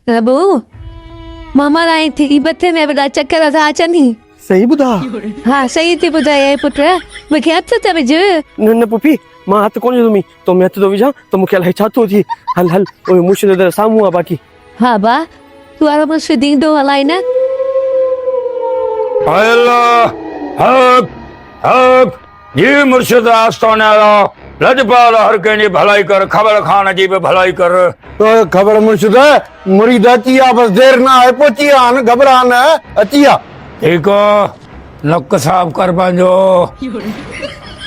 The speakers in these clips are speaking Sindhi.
ربو، ماما راڻي ٿي مٿي ۾ وڏا چڪر ٿا اچن. صحيح ٻڌاء. ها صحيح ٿي ٻڌايئي پٽ، مون کي هٿ ته وجهه. نه نه پڦي، مان هٿ ڪونه وجهندم، تو ۾ هٿ ٿو وجهان ته مون کي الائي ڇا ٿو ٿئي. هل هل، اهو مرشد در سامهون آ باقي. ها با، تون وارو مرشد ايندو الائي نه. اي الله، حق، حق. جي مرشد آستانه آلا لڄپال هر ڪنهن جي ڀلائي ڪر خبر خان جي به ڀلائي ڪر. تو خبر مرشد مريد اچي آ بس دير نه آهي پهچي آ نه گهٻرا نه اچي آ. ٺيڪ آ نڪ صاف ڪر پنهنجو.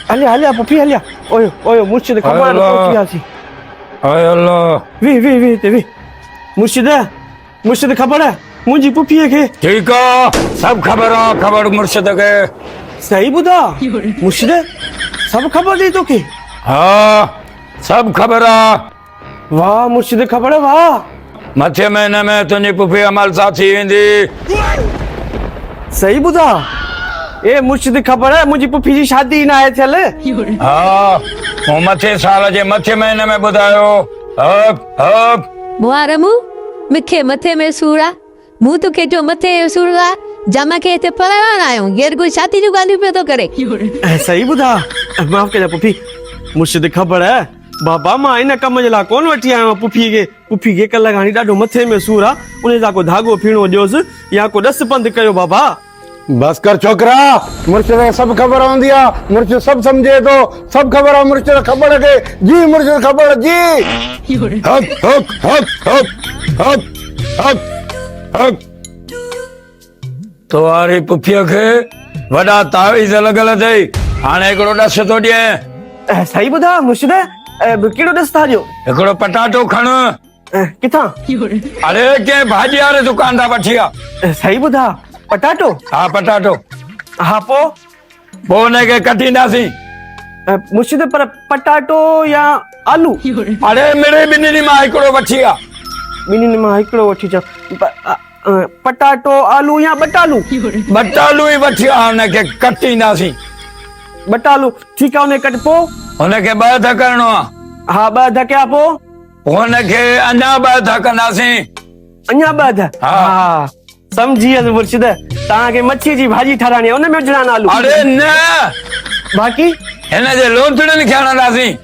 هليا هليا پڦي هليا اويو اويو مرشد خبر پهچي وياسين. اي الله. ويهه ويهه ويهه هتي ويهه مرشد مرشد خبر منهنجي پڦيء کي. ٺيڪ آ سڀ خبر آ خبر مرشد کي. صحيح ٻڌاء مرشد سڀ خبر اٿئي توکي. ها سڀ خبر آ. واھ مرشد خبر واھ. مٿي مهيني ۾ تنهنجي پڦي عمل سان ٿي ويندي. صحيح ٻڌاء اي مرشد خبر منهنجي پڦي جي شادي ئي ناهي ٿيل. ها مون مٿي سال جي مٿي مهيني ۾ ٻڌايو. حق حق. محرم، مون کي مٿي ۾ سور آ. مون توکي چيو مٿي جو سور آ، جاما کي هتي پرڻائڻ آيو آهين، غير ڪوئي شادي جون ڳالهيون پيو ٿو ڪري. صحيح ٻڌاء، معاف ڪجان پڦي. مرشد خبر بابا مان ان ڪم جي لاء ڪونه وٺي آيو آهيان پڦي کي، پڦي کي ڪلهه کان وٺي ڏاڍو مٿي ۾ سور آ، ان جي لاء ڪو ڌاڳو ڦيڻو ڏيوس يا ڪو ڏس پنڌ ڪيو بابا. بس ڪر ڇوڪرا، مرشد کي سڀ خبر هوندي آ، مرشد سڀ سمجهي ٿو، سڀ خبر آ مرشد کٻڙ کي، جي مرشد کٻڙ جي. حق حق حق حق حق حق حق. تو واري پڦيء کي وڏا تعويذ لڳل اٿئي، هاڻي هڪڙو ڏس ٿو ڏئين. صحيح ٻڌاء مرشد، ڪهڙو ڏس ٿا ڏيو؟ هڪڙو پٽاٽو کڻ. ڪٿان؟ اڙي ڪنهن ڀاڄي واري دڪان تان وٺي آ. صحيح ٻڌاء، پٽاٽو؟ ها پٽاٽو. ها پوء؟ پوء ان کي ڪٽينداسين. مرشد پر پٽاٽو يا آلو؟ اڙي مڙئي ٻنهي مان هڪڙو وٺي آ. ٻنهي مان هڪڙو وٺي اچان. پٽاٽو، آلو يا ٻٽالو؟ ٻٽالو ئي وٺي آ ان کي ڪٽينداسين. ٻٽالو، ٺيڪ آ ان کي ڪٽ پوء؟ ان کي ٻه اڌ ڪرڻو آ. ها ٻه اڌ ڪيا پوء؟ هن کي اڃا ٻه اڌ ڪنداسين. اڃا ٻه اڌ؟ ها. ها سمجهي ويس مرشد، توهان کي مڇيء جي ڀاڄي ٺاراڻي آهي، ان ۾ وجهڻا آهن آلو. اڙي نه. باقي؟ هن جي لونٿڙين کي هڻنداسين.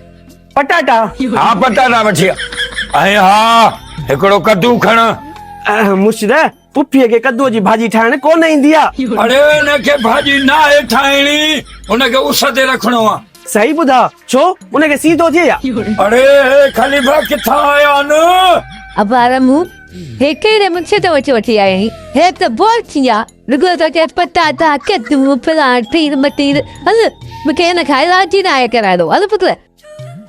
پٽاٽا؟ ها پٽاٽا وٺي آ. ۽ ها هڪڙو ڪدو کڻ. مرشد، پڦيء کي ڪدوء جي ڀاڄي ٺاهڻ ڪونه ايندي آ. اڙي ان کي ڀاڄي ناهي ٺاهڻي، ان کي اس تي رکڻو آ. صحيح ٻڌاء، ڇو؟ ان کي سيء ٿو ٿئي يا؟ اڙي هي خليفا ڪٿان آيا آهن؟ ابا رمون، هي ڪهڙي منشي ته وٺي وٺي آيا آهين؟ هي ته بور ٿي ويا، رڳو ٿو چئي پٽاٽا، ڪدو، فلاڻ، ٺير مٽير، هل مون کي هن کان علاج ئي ناهي ڪرائڻو، هل پٽ.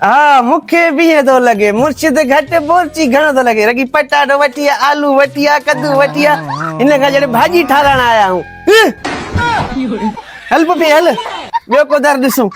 ها مون کي به ائين ٿو لڳي، مرشد گهٽ بورچي گهڻو ٿو لڳي، رڳي پٽاٽو وٺي آ، آلو وٺي آ، ڪدو وٺي آ، هن کان ڄڻ ڀاڄي ٺاراڻ آيا آهيون. هل پڦي هل، ٻيو ڪو در ڏسون.